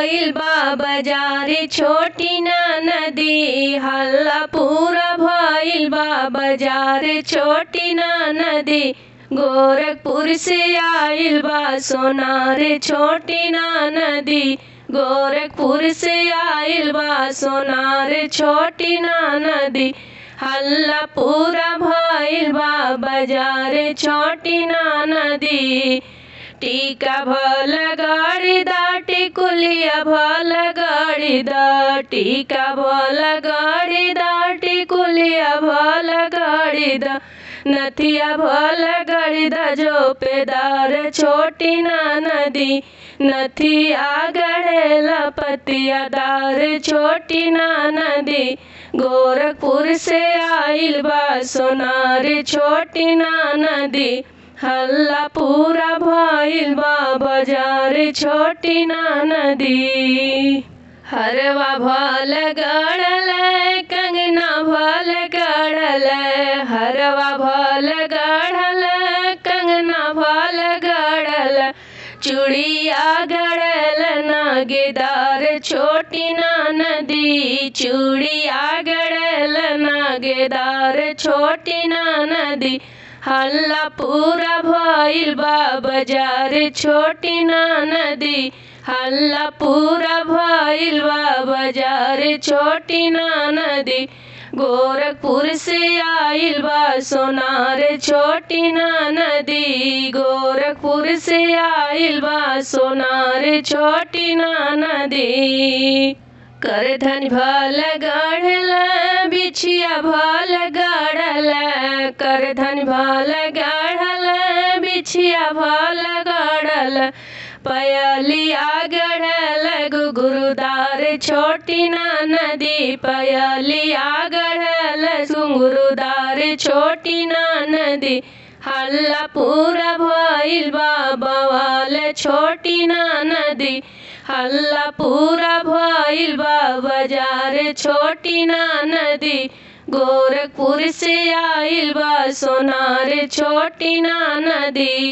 भइल बा बाजार छोटी ना नदी। हल्ला पूरा भइल बा बाजार छोटी ना नदी। गोरखपुर से आइल बा सोनार छोटी ना नदी। गोरखपुर से आइल बा सोनार छोटी ना नदी। हल्ला पूरा भइल बा बाजार छोटी ना नदी। टीका भल गाड़ी दा टिकुलिया भल गाड़ी दा। टीका भल गाड़ी दा टिकुलिया भल गाड़ी दा। नथिया भल गाड़ी दा झोपेदार छोटी ना नदी। नथिया गढ़ेला पतियादार छोटी ना नदी। गोरखपुर से आइल बा सोनार छोटी ना नदी। हल्ला पूरा भइल बा बाजार छोटी ना नदी। हरवा भल गड़ल कंगना भल गड़ल। हरवा भल गड़ल कंगना भल गड़ल। चूड़िया गड़ल नागेदार छोटी ना नदी। चूड़िया गड़ल नागेदार छोटी ना नदी। हल्ला पूरा भइल बा बाजार छोटी ना नदी। हल्ला पूरा भइल बा बाजार छोटी ना नदी। गोरखपुर से आइल बा सोनार छोटी ना नदी। गोरखपुर से आइल बा सोनार छोटी ना नदी। करधन भल गढ़ल बिछिया भल गढ़ल। करधन भल गढ़ल बिछिया भल गढ़ल। पयलिया गढ़ल घुंघरूदार छोटी ना नदी। पयलिया गढ़ल घुंघरूदार छोटी ना नदी। हल्ला पूरा भइल बा बवाल छोटी ना नदी। हल्ला पूरा भइल बा बाजार छोटी ना नदी। गोरखपुर से आइल बा सोनार छोटी ना नदी।